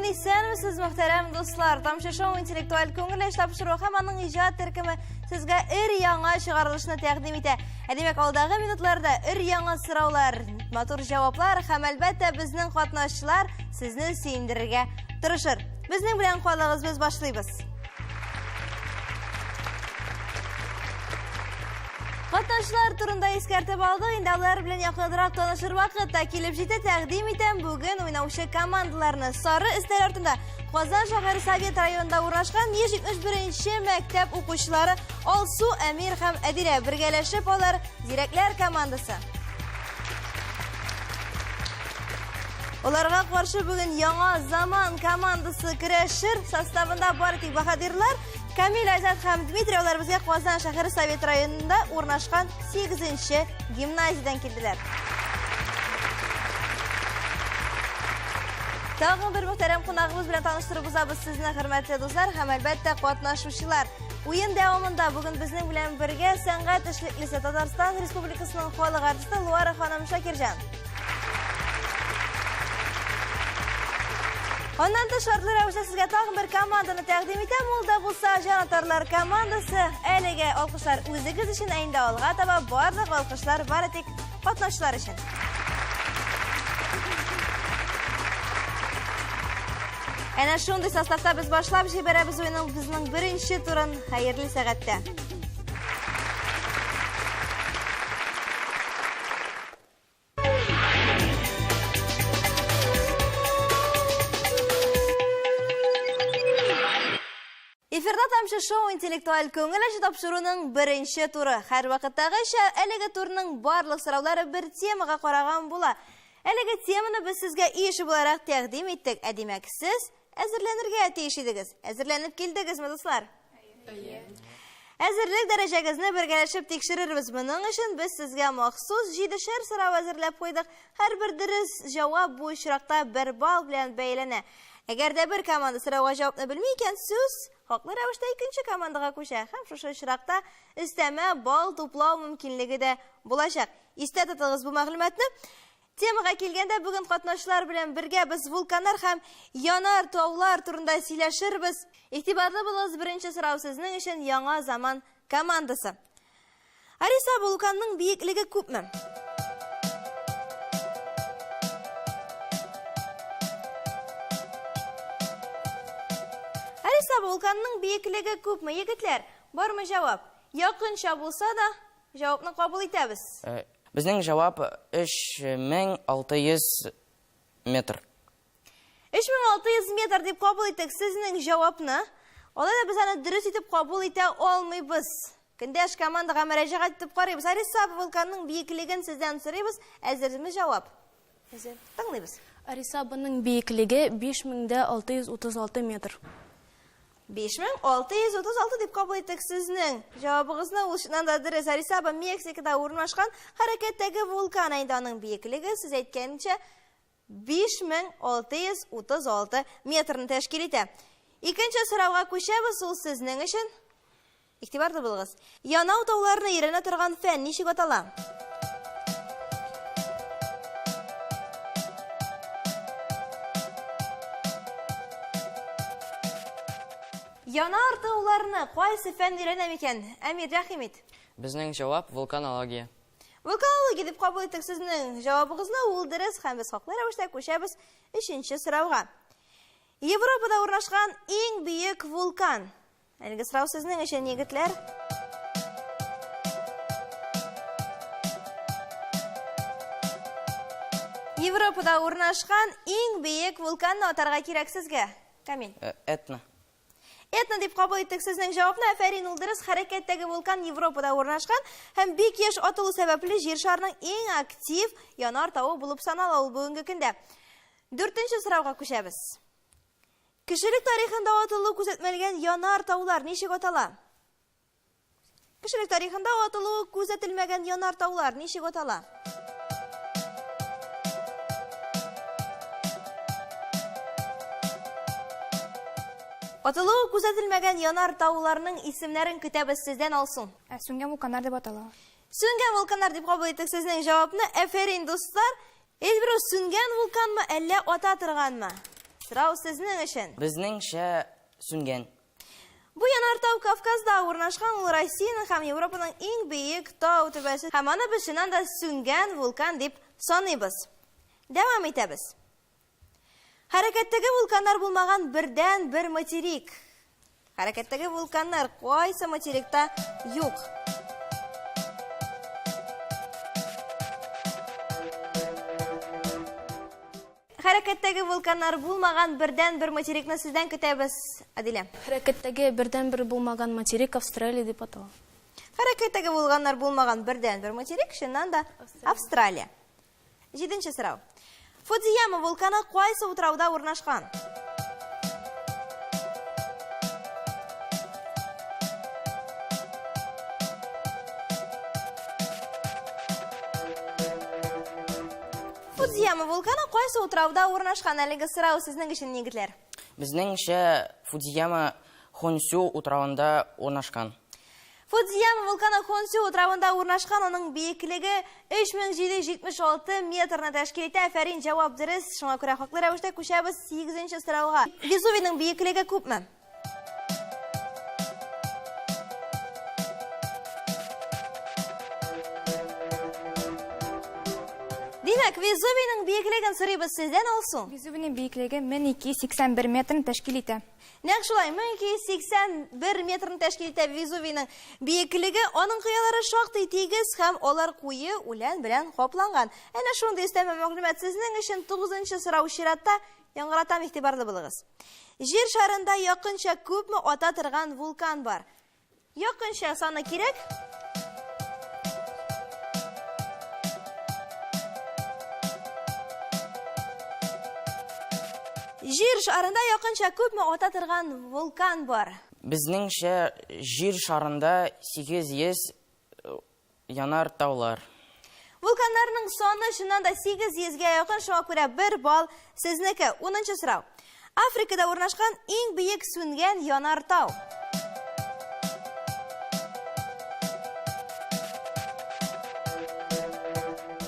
көн, исәнмесез, мөхтәрәм дуслар. Тамчы шоу интеллектуаль күңел эш тапшыруы һәм аның иҗат төркеме сезгә өр яңа чыгарылышны тәкъдим итә. Ә димәк, алдагы минутларда өр яңа сораулар, матур җаваплар һәм әлбәттә безнең катнашчылар сезне сөендерергә тырышыр. Безнең белән калыгыз, без башлыйбыз. Катнашчылар турында искәртеп алдык, инде алар белән якынрак танышыр вакыт та килеп җитте. Тәкъдим итәм бүген уйнаучы командаларны. Сары өстәл артында Казан шәһәре Совет районында урнашкан 171 мәктәп укучылары Алсу, Әмир һәм Әдилә бергәләшеп алар Зирәкләр командасы. Аларга каршы бүген яңа заман командасы көрәшер. Составында бары тик баһадирлар Камил, Айзат һәм Дмитрий алар безгә Казан шәһәре Совет районында урнашкан 8-нче гимназиядән килделәр. Тагын бер мөхтәрәм кунагыбыз белән таныштырып узабыз сезне, хөрмәтле дуслар һәм әлбәттә катнашучылар. Уен дәвамында бүген безнең белән бергә сәнгать эшлеклесе Татарстан Республикасының халык артисты Луара ханым Шакирҗан. Аннан тыш шартлы рәвештә сезгә тагын бер команданы тәкъдим итәм. Ул да булса җанатарлар командасы. Әлегә алкышлар үзегез өчен, ә инде алга таба барлык алкышлар бары тик катнашчылар өчен. Әнә шундый составта без башлап җибәрәбез уенның безнең беренче турын. Хәерле сәгатьтә. Эфирда Тамчы шоу интеллектуаль күңел ачу тапшыруның беренче туры. Һәрвакыттагыча әлеге турның барлык сораулары бер темага караган була. Әлеге теманы без сезгә өй эше буларак тәкъдим иттек. Ә димәк, сез әзерләнергә тиеш идегез. Әзерләнеп килдегезме, дуслар? Әйе. Әзерлек дәрәҗәгезне бергәләшеп тикшерербез. Моның өчен без сезгә махсус җидешәр сорау әзерләп куйдык. Һәрбер дөрес җавап бу очракта бер балл белән бәяләнә. Әгәр дә бер команда сорауга җавапны белми икән, сүз хаклы рәвештә икенче командага күчә һәм шушы очракта өстәмә балл туплау мөмкинлеге дә булачак. Истә тотыгыз бу мәгълүматны. Темага килгәндә, бүген катнашчылар белән бергә без вулканнар һәм янар таулар турында сөйләшербез. Игътибарлы булыгыз, беренче сорау сезнең өчен яңа заман командасы. Ариса вулканның биеклеге күпме? Ариса вулканның биеклеге күпме, егетләр? Бармы җавап? Якынча булса да, Җавапны кабул итәбез. Э, безнең җавап 3600 метр. 3600 метр дип кабул иттек сезнең җавапны. Алай да без аны дөрес итеп кабул итә алмыйбыз. Көндәш командага мөрәҗәгать итеп карыйбыз. Ариса вулканның биеклеген сездән сорыйбыз. Әзерме җавап? Әзер. Тыңлыйбыз. Арисабының биеклеге 5636 метр. 5636 дип кабул иттек сезнең җавабыгызны. Ул чыннан да дөрес. Арисаба Мексикада урнашкан хәрәкәттәге вулкан. Ә инде аның биеклеге, сез әйткәнчә, 5636 метрны тәшкил итә. Икенче сорауга күчәбез, ул сезнең өчен. Игътибарлы булыгыз. Янау тауларны өйрәнә торган фән ничек атала? Янар тауларны кайсы фән өйрәнә микән? Әмир, рәхим ит. Безнең җавап вулканология. Вулканология дип кабул иттек сезнең җавабыгызны, ул дөрес һәм без хаклы рәвештә күчәбез өченче сорауга. Европада урнашкан иң бөек вулкан. Әлеге сорау сезнең өчен, егетләр. Европада урнашкан иң биек вулканны атарга кирәк сезгә. Камил. Э, Этна. Этна дип кабул иттек сезнең җавапны. Афәрин, ул дөрес. Хәрәкәттәге вулкан Европада урнашкан һәм бик еш атылу сәбәпле җир шарының иң актив янар тавы булып санала ул бүгенге көндә. Дүртенче сорауга күчәбез. Кешелек тарихында атылу күзәтмәлгән янар таулар ничек атала? Кешелек тарихында атылуы күзәтелмәгән янар таулар ничек атала? Атылуы күзәтелмәгән янар тауларның исемнәрен көтәбез сездән, Алсу. Ә, сүнгән вулканнар дип атала. Сүнгән вулканнар дип кабул иттек сезнең җавапны. Әфәрин, дуслар. Эльбрус сүнгән вулканмы, әллә ата торганмы? Сорау сезнең өчен. Безнеңчә сүнгән. Бу янартау Кавказда урнашкан, ул Россиянең һәм Европаның иң биек тау түбәсе. Һәм аны без чыннан да сүнгән вулкан дип саныйбыз. Дәвам итәбез. Хәрәкәттәге вулканнар булмаган бердән бер материк. Хәрәкәттәге вулканнар кайсы материкта юк? Хәрәкәттәге вулканнар булмаган бердән-бер материкны сездән көтәбез, Адилә. Хәрәкәттәге бердән-бер булмаган материк Австралия дип атала. Хәрәкәттәге вулканнар булмаган бердән-бер материк чыннан да Австралия. Җиденче сорау. Фудзияма вулканы кайсы утрауда урнашкан? Фудзияма вулканы кайсы утрауда урнашкан? Әлеге сорау сезнең өчен, егетләр. Безнеңчә, Фудзияма Хонсю утравында урнашкан. Фудзияма вулканы Хонсю утравында урнашкан, аның биеклеге 3776 метрны тәшкил итә. Афәрин, җавап дөрес. Шуңа күрә хаклы рәвештә күчәбез 8 сорауга. Везувийның биеклеге күпме? Димәк, Везувийның биеклеген сорыйбыз сездән, Алсу. Везувийның биеклеге 1281 метрны тәшкил итә. Нәкъ шулай, 1281 метрны тәшкил итә Везувийның биеклеге. Аның кыялары шактый тигез һәм алар куе үлән белән капланган. Әнә шундый өстәмә мәгълүмат сезнең өчен. 9 сорау чиратта. Яңгыратам, игътибарлы булыгыз. Җир шарында якынча күпме ата торган вулкан бар? Якынча саны кирәк. Җир шарында якынча күпме ата торган вулкан бар? Безнеңчә, җир шарында 800 Янар таулар. Вулканнарның саны чыннан да 800 гә якын, шуңа күрә бер балл сезнеке. Унынчы сорау. Африкада урнашкан иң биек сүнгән янар тау.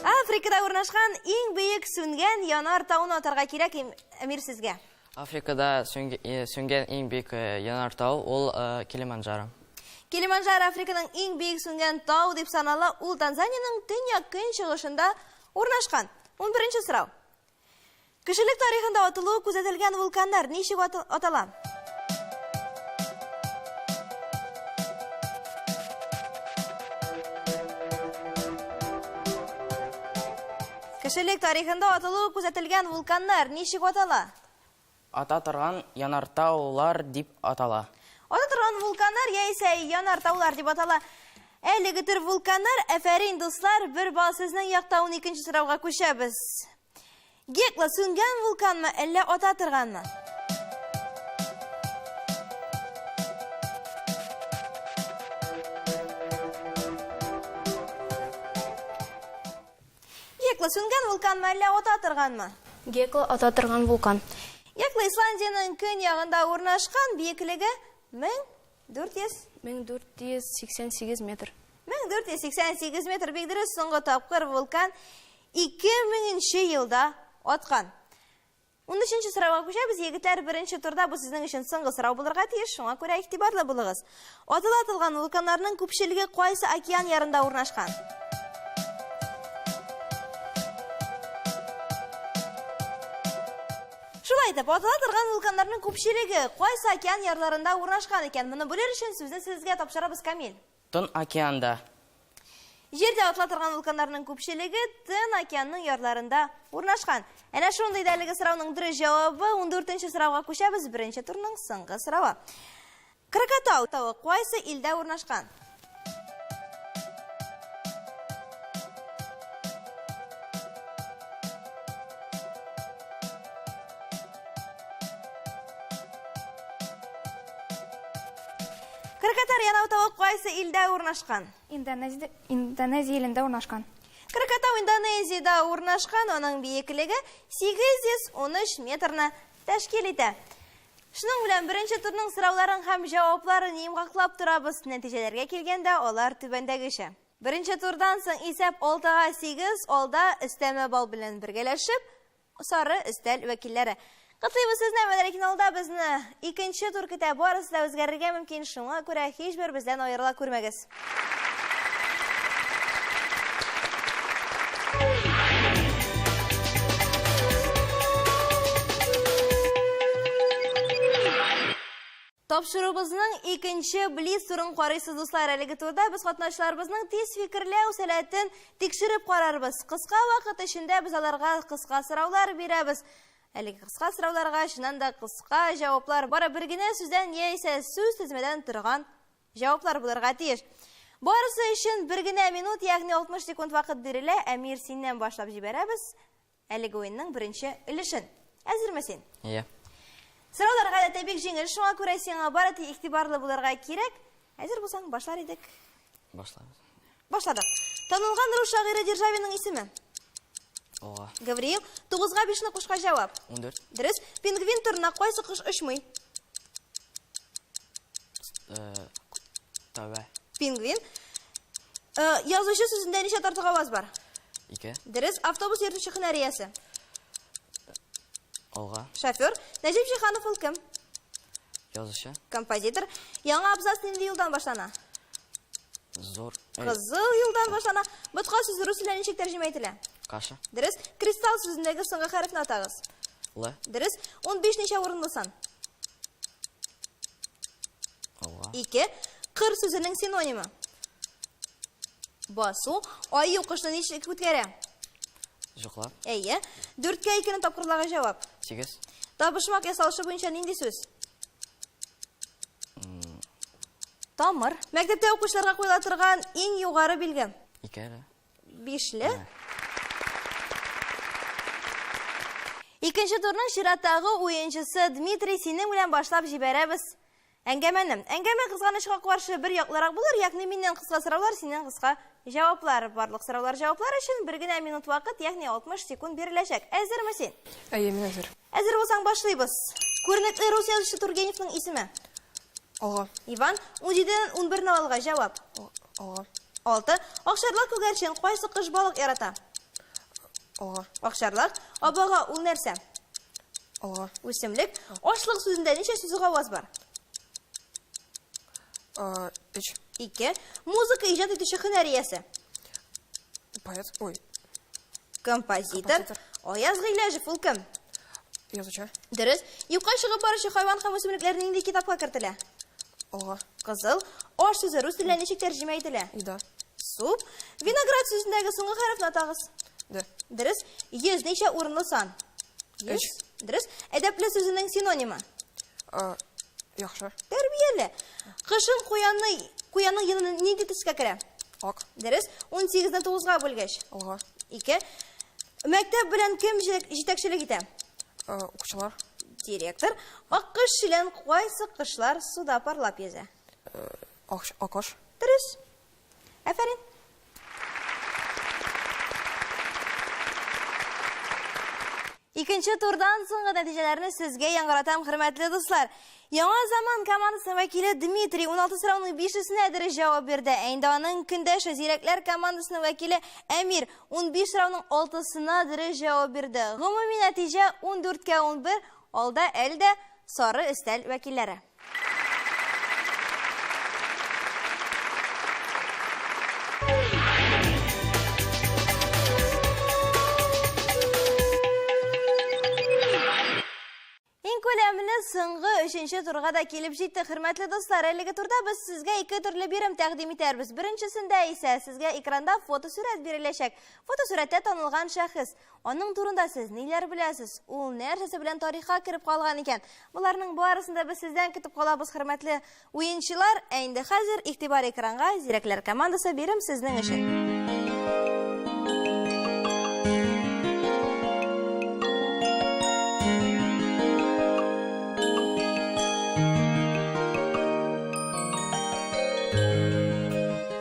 Африкада урнашкан иң биек сүнгән янар тауны атарга кирәк, Әмир, сезгә. Африкада сүнгән иң биек янар тау ул Килиманджаро. Килиманджаро Африканың иң биек сүнгән тау дип санала. Ул Танзаниянең төньяк-көнчыгышында урнашкан. 11 сорау. Кешелек тарихында атылуы күзәтелгән вулканнар ничек атала? Кешелек тарихында атылуы күзәтелгән вулканнар ничек атала? Ата торган янартаулар дип атала. Ата торган вулканнар яисә янартаулар дип атала. Әлеге төр вулканнар, әфәрин, дуслар, бер балл сезнең якта. 12 сорауга күчәбез. Гекла сүнгән вулканмы, әллә ата торганмы? Гекла сүнгән вулканмы, әллә ата торганмы? Гекла ата торган вулкан. Гекла Исландиянең көньягында урнашкан, биеклеге 1400 1488 метр. 1488 метр, бик дөрес, соңгы тапкыр вулкан 2000 нче елда аткан. 13 сорауга күчәбез, егетләр, беренче турда бу сезнең өчен соңгы сорау булырга тиеш, шуңа күрә игътибарлы булыгыз. Атыла атылган вулканнарның күпчелеге кайсы океан ярында урнашкан? Шулай итеп, атыла торган вулканнарның күпчелеге кайсы океан ярларында урнашкан икән? Моны белер өчен сүзне сезгә тапшырабыз, Камил. Тын океанда. Җирдә атыла торган вулканнарның күпчелеге Тын океанның ярларында урнашкан. Әнә шундый да әлеге сорауның дөрес җавабы. 14 сорауга күчәбез, беренче турның соңгы соравы. Кракатау тавы кайсы илдә урнашкан? Кракатар янау тавы кайсы илдә урнашкан? Индонезия, Индонезия илендә урнашкан. Кракатау Индонезиядә урнашкан, аның биеклеге 813 метрны тәшкил итә. Шуның белән беренче турның сорауларын һәм җавапларын йомгаклап торабыз. Нәтиҗәләргә килгәндә, алар түбәндәгечә. Беренче турдан соң исәп 6-га 8, алда өстәмә балл белән бергәләшеп, сары өстәл вәкилләре. Котлыйбыз сезне, әмма ләкин алда безне икенче тур көтә. Барысы да үзгәрергә мөмкин, шуңа күрә һичбер бездән аерыла күрмәгез. Тапшыруыбызның икенче блиц турын карыйсыз, дуслар. Әлеге турда без катнашчыларыбызның тиз фикерләү сәләтен тикшереп карарбыз. Кыска вакыт эчендә без аларга кыска сораулар бирәбез. Әлеге кыска сорауларга чыннан да кыска җаваплар, бары бер генә сүздән яисә сүз тезмәдән торган җаваплар булырга тиеш. Барысы өчен бер генә минут, ягъни 60 секунд вакыт бирелә. Әмир, синнән башлап җибәрәбез. Әлеге уенның беренче өлешен. Әзерме син? Иә. Сораулар гадәттә бик җиңел, шуңа күрә сиңа бары тик игътибарлы булырга кирәк. Әзер булсаң, башлар идек. Башлабыз. Башладык. Танылган рус шагыйре Державинның исеме? Ога. Гавриил. Тугызга бишне кушка җавап. 14. Дөрес. Пингвин торна кайсы кош очмый? Э, Тәвә. Пингвин. Э, язучы сүзендә ничә тартык аваз бар? Ике. Дөрес. Автобус йөртүче һөнәр иясе. Алга. Шофер. Нәҗип Җиһанов ул кем? Язучы. Композитор. Яңа абзац нинди юлдан башлана? Зур. Кызыл юлдан башлана. Ботка сүзе рус теленә ничек тәрҗемә ителә? Каша. Дөрес. Кристалл сүзендәге соңгы хәрефне атагыз. Л. Дөрес. 15 ничә урынлы сан? Алга. 2. Кыр сүзенең синонимы. Басу. Аю кышны ничек үткәрә? Җоклап. Әйе. Дүрткә икене тапкырлаган җавап. 8. Табышмак ясалышы буенча нинди сүз? Тамыр. Мәктәптә укучыларга куела торган иң югары билге. Икеле. Бишле. Икенче турның чираттагы уенчысы Дмитрий, синең белән башлап җибәрәбез әңгәмәне. Әңгәмә кызганычка каршы бер яклырак булыр, ягъни миннән кыска сораулар, синнән кыска җаваплар. Барлык сораулар җаваплар өчен бер генә минут вакыт, ягъни 60 секунд биреләчәк. Әзерме син? Әйе, мин әзер. Әзер булсаң, башлыйбыз. Күренекле рус язучысы Тургеневның исеме? Алга. Иван, 17-дән 11-не алга җавап. Алга. 6. Акчарлак күгәрчен кайсы кош балык ярата? Алга. Акчарлак. Абага ул нәрсә? Алга. Үсемлек. Ашлык сүзендә ничә сүзлек аваз бар? Өч. 2. Музыка иҗат итүче һөнәр иясе. Поэт. Ой. Композитор. Композитор. Аяз Гыйләҗев ул кем? Язучы. Дөрес. Юкка чыгып баручы хайван һәм үсемлекләр нинди китапка кертелә? Алга. Кызыл. Аш сүзе рус теленә ничек тәрҗемә ителә? Еда. Суп. Виноград сүзендәге соңгы хәрефне атагыз. Д. Дөрес. 100 ничә урынлы сан? Өч. Дөрес. Әдәпле сүзенең синонимы? Яхшы. Тәрбияле. Кышын куянны, куянның йоны нинди төскә керә? Ак. Дөрес. 18-не 9-га бүлгәч. Алга. 2. Мәктәп белән кем җитәкчелек итә? Укучылар. Директор. Аккош белән кайсы кошлар суда парлап йөзә? Аккош. Дөрес. Афәрин. Икенче турдан соңгы нәтиҗәләрне сезгә яңгыратам, хөрмәтле дуслар. Яңа заман командасы вәкиле Дмитрий 16 сорауның 5-сенә дөрес җавап бирде. Ә инде аның көндәше Зирәкләр командасының вәкиле Әмир 15 сорауның 6-сына дөрес җавап бирде. Гомуми нәтиҗә 14-кә 11, алда әле дә сары өстәл вәкилләре. Иң күләмле соңгы өченче турга да килеп җитте. Хөрмәтле дуслар, әлеге турда без сезгә ике төрле бирем тәкъдим итәрбез. Беренчесендә исә сезгә экранда фотосурәт биреләчәк. Фотосурәттә танылган шәхес. Аның турында сез ниләр беләсез? Ул нәрсәсе белән тарихка кереп калган икән? Боларның барысын да без сездән көтеп калабыз, хөрмәтле уенчылар. Ә инде хәзер игътибар экранга, Зирәкләр командасы бирем сезнең өчен.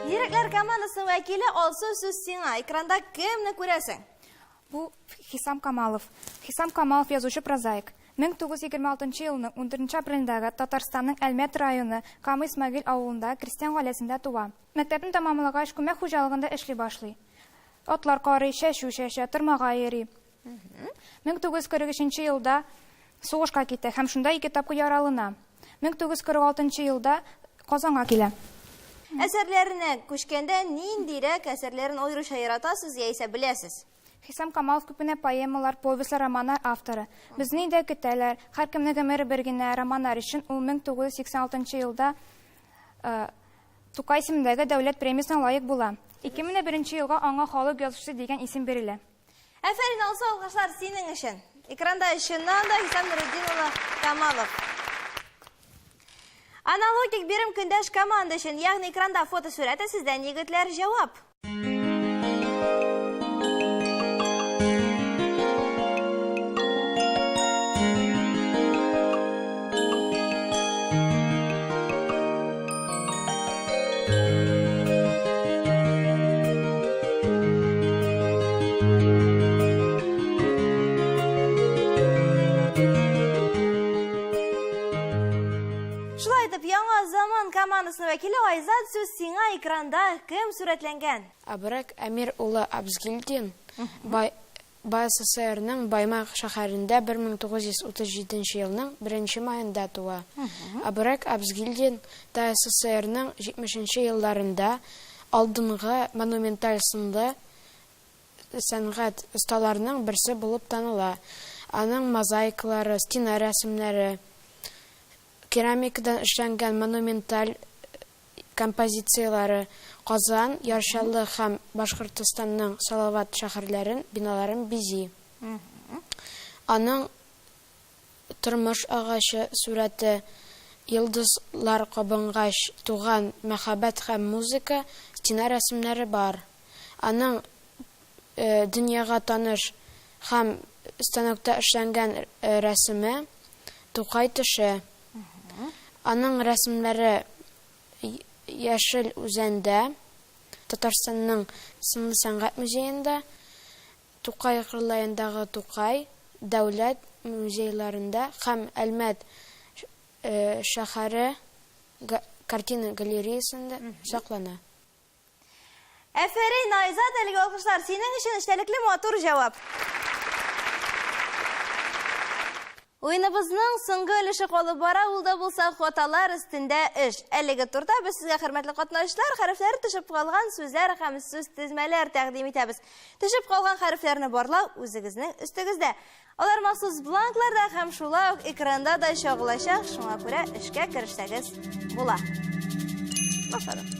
Зирәкләр командасы вәкиле Алсу, сүз сиңа. Экранда кемне күрәсең? Бу Хисам Камалов. Хисам Камалов язучы прозаик. 1926 елның 14 апрелендәге Татарстанның Әлмәт районы Кама Исмәгыйль авылында крестьян гаиләсендә туа. Мәктәпне тәмамлагач, күмәк хуҗалыгында эшли башлый. Атлар карый, чәчү чәчә, тырмага йөри. 1943 елда Сугышка китә һәм шунда ике тапкыр яралана. 1946 елда Казанга килә. Әсәрләренә күчкәндә ниндирәк әсәрләрен аеруча яратасыз яисә беләсез? Хисам Камалов күп кенә поэмалар, повестьлар, романнар авторы. Безне өйдә көтәләр, Һәркемнең гомере бер генә романнар өчен ул 1986 елда Тукай исемендәге дәүләт премиясенә лаек була. 2001 елга аңа халык язучысы дигән исем бирелә. Афәрин, Алсу, алкышлар синең өчен. Экранда чыннан да Хисам Нуретдин улы Камалов. Аналогик бирем көндәш команда өчен, ягъни экранда фотосурәте, сездән егетләр җавап. Шулай итеп, яңа заман командасының вәкиле Айзат, сүз сиңа экранда кем сурәтләнгән? Абрек Әмир улы Абзгильдин БАССРның Баймак шәһәрендә 1937 нче елның беренче маенда туа. Абрек Абзгильдин ТАССРның 70 нче елларында алдынгы монументаль сынлы сәнгать осталарының берсе булып таныла. Аның мозаикалары, стена рәсемнәре, керамикадан эшләнгән монументаль композицияләре Казан, Яр Чаллы һәм Башкортостанның Салават шәһәрләрен биналарын бизи. Аның Тормыш агачы сурәте, Йолдызлар кабынгач туган мәхәббәт һәм музыка стена рәсемнәре бар. Аның дөньяга таныш һәм станокта эшләнгән рәсеме, Тукай төше. Аның рәсемнәре Яшел Үзәндә, Татарстанның Сынлы сәнгать музеенда, Тукай кырлаендагы Тукай дәүләт музейларында һәм Әлмәт шәһәре картина галереясында саклана. Әфәрин, Айзат, әлеге алкышлар синең өчен эчтәлекле матур җавап. Уеныбызның соңгы өлеше калып бара, ул да булса хаталар өстендә эш. Әлеге турда без сезгә, хөрмәтле катнашучылар, хәрефләре төшеп калган сүзләр һәм сүз тезмәләр тәкъдим итәбез. Төшеп калган хәрефләрне барлау үзегезнең өстегездә. Алар махсус бланкларда һәм шулай ук экранда да чагылачак, шуңа күрә эшкә керешсәгез була. Башладык.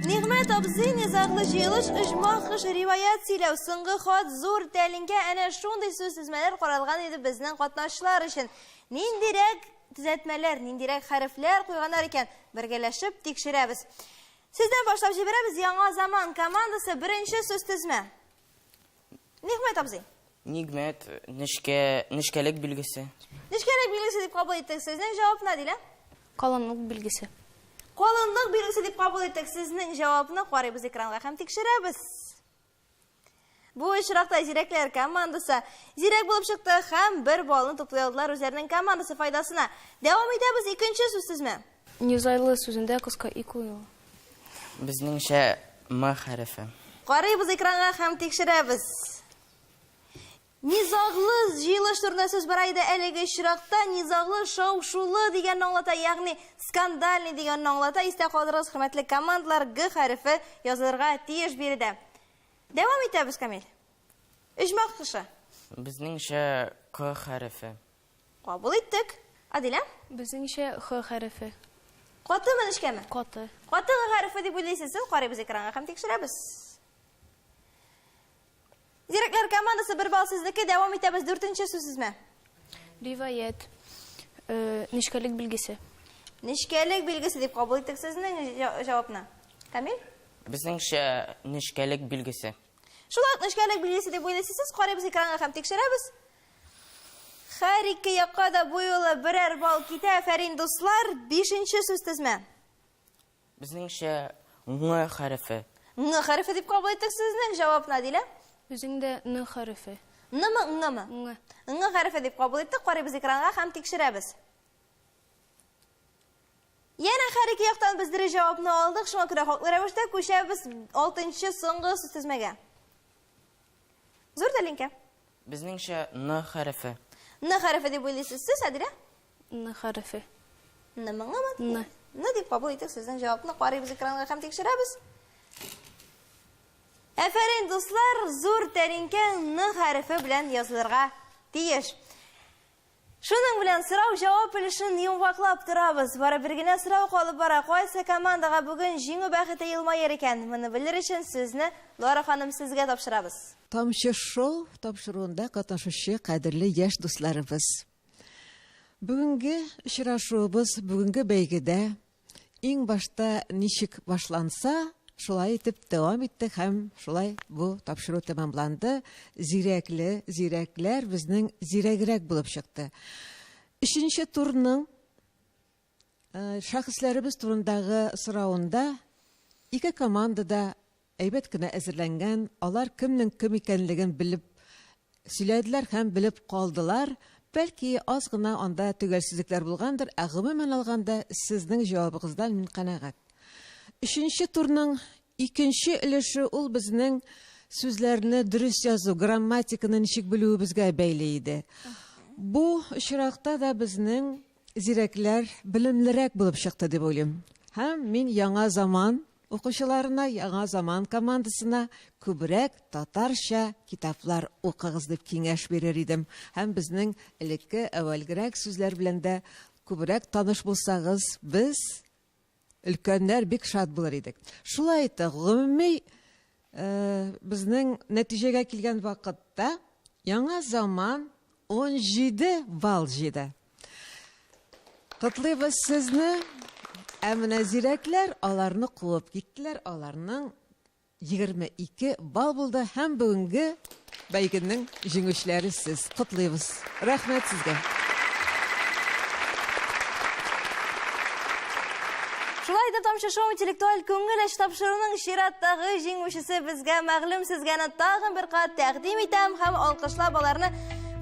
Нигъмәт абзый низаглы җыелыш оҗмах кыш риваять сөйләү соңгы хат зур тәлинкә әнә шундый сүз тезмәләр каралган иде безнең катнашчылар өчен. Ниндирәк төзәтмәләр, ниндирәк хәрефләр куйганнар икән, бергәләшеп тикшерәбез. Сездән башлап җибәрәбез Яңа заман командасы беренче сүз тезмә. Нигъмәт абзый. Нигмәт, нечкә, нечкәлек билгесе. Нечкәлек билгесе дип кабул иттек сезнең җавапны, Әдилә. Калынлык билгесе. Калынлык билгесе дип кабул иттек сезнең җавапны. Карыйбыз экранга һәм тикшерәбез. Бу очракта зирәкләр командасы зирәк булып чыкты һәм бер баллны туплый алдылар үзләренең командасы файдасына. Дәвам итәбез икенче сүз тезмә. Низайлы сүзендә кыска и куела. Безнеңчә М хәрефе. Карыйбыз экранга һәм тикшерәбез. Низаглы җыелыш турында сүз бара иде әлеге очракта низаглы шау-шулы дигәнне аңлата, ягъни скандальный дигәнне аңлата. Истә калдырыгыз, хөрмәтле командалар, Г хәрефе язылырга тиеш биредә. Дәвам итәбез, Камил. Оҗмах кошы. Безнеңчә К хәрефе. Кабул иттек. Адилә? Безнеңчә Х хәрефе. Катымы, нечкәме? Каты. Каты Г хәрефе дип уйлыйсыз сез. Карыйбыз экранга һәм тикшерәбез. Зирәкләр командасы бер балл сезнеке. Дәвам итәбез. Дүртенче сүз сезме? Риваять. Э, нечкәлек билгесе. Нечкәлек билгесе дип кабул иттек сезнең җавапны. Камил? Безнеңчә нечкәлек билгесе. Шулай ук нечкәлек билгесе дип уйлыйсыз сез. Карыйбыз экранга һәм тикшерәбез. Һәр ике якка да бу юлы берәр балл китә. Афәрин, дуслар. Бишенче сүз тезмә. Безнеңчә Ң хәрефе. Ң хәрефе дип кабул иттек сезнең җавапны, Адилә. Үзең дә Н хәрефе. Нымы, Ңмы? Ң. Ң хәрефе дип кабул иттек. Карыйбыз экранга һәм тикшерәбез. Янә һәр ике яктан без дөрес җавапны алдык, шуңа күрә хаклы рәвештә күчәбез алтынчы соңгы сүзтезмәгә. Зур тәлинкә. Безнеңчә Н хәрефе. Н хәрефе дип уйлыйсыз сез, Әдилә? Н хәрефе. Нмы, ңмы? Н. Н дип кабул итик сезнең җавапны. Карыйбыз экранга һәм тикшерәбез. Әфәрин, дуслар, зур тәлинкә Н хәрефе белән язылырга тиеш. Шуның белән сорау-җавап өлешен йомгаклап торабыз. Бары бер генә сорау калып бара, кайсы командага бүген җиңү бәхете елмаер икән? Моны белер өчен сүзне Лара ханым сезгә тапшырабыз. Тамчы шоу тапшыруында катнашучы кадерле яшь дусларыбыз. Бүгенге очрашуыбыз, бүгенге бәйгедә Иң башта ничек башланса, шулай итеп дәвам итте һәм шулай бу тапшыру тәмамланды. Зирәкле, зирәкләр безнең зирәгрәк булып чыкты. Өченче турның э, шәхесләребез турындагы соравында ике команда да Әйбәт кенә әзерләнгән, алар кемнең кем икәнлеген белеп сөйләделәр һәм белеп калдылар. Бәлки, аз гына анда төгәлсезлекләр булгандыр, ә гомумән алганда, сезнең җавабыгыздан мин канәгать. Өченче турның икенче өлеше ул безнең сүзләрне дөрес язу, грамматиканы ничек белүебезгә бәйле иде. Бу очракта да безнең зирәкләр белемлерәк булып чыкты дип уйлыйм. Һәм мин яңа заман Укучыларына Яңа заман командасына күбрәк татарча китаплар укыгыз дип киңәш бирер идем. Һәм безнең элекке, әүвәлгерәк сүзләр белән дә күбрәк таныш булсагыз, без, өлкәннәр, бик шат булыр идек. Шулай итеп, гомуми безнең нәтиҗәгә килгән вакытта Яңа заман 17 балл җыйды. Котлыйбыз сезне. Ә менә зирәкләр аларны куып киттеләр. Аларның 22 балл булды һәм бүгенге бәйгенең җиңүчеләре сез. Котлыйбыз. Рәхмәт сезгә. Шулай итеп, Тамчы шоу интеллектуаль күңел ачу тапшыруның чираттагы җиңүчесе безгә мәгълүм. Сезгә аны тагын бер кат тәкъдим итәм һәм алкышлап аларны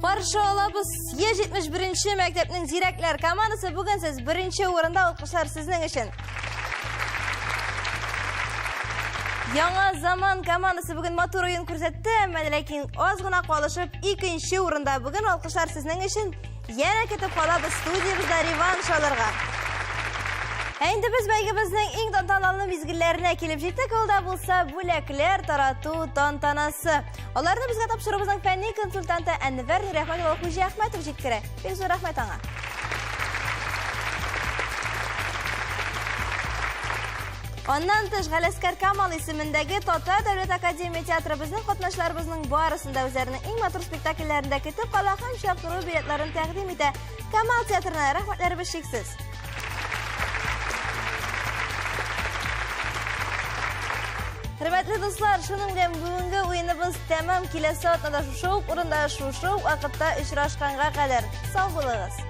каршы алабыз. 171 мәктәпнең зирәкләр командасы бүген сез беренче урында, алкышлар сезнең өчен. Яңа заман командасы бүген матур уен күрсәтте, әмма ләкин аз гына калышып икенче урында. Бүген алкышлар сезнең өчен. Янә көтеп калабыз студиябездә реванш алырга. Ә инде без бәйгебезнең иң тантаналы мизгелләренә килеп җиттек, ул да булса бүләкләр тарату тантанасы. Аларны безгә тапшыруыбызның фәнни консультанты Әнвәр Нурәхмәт улы Хуҗиәхмәтов җиткерә. Бик зур рәхмәт аңа. Аннан тыш Галәскәр Камал исемендәге Татар дәүләт академия театры безнең катнашларыбызның барысын да үзләренең иң матур спектакльләрендә көтеп кала һәм чакыру билетларын тәкъдим итә. Камал театрына рәхмәтләребез чиксез. Хөрмәтле дуслар, шуның белән бүгенге уеныбыз тәмам. Киләсе атнада шушы ук урында, шушы ук вакытта очрашканга кадәр. Сау булыгыз.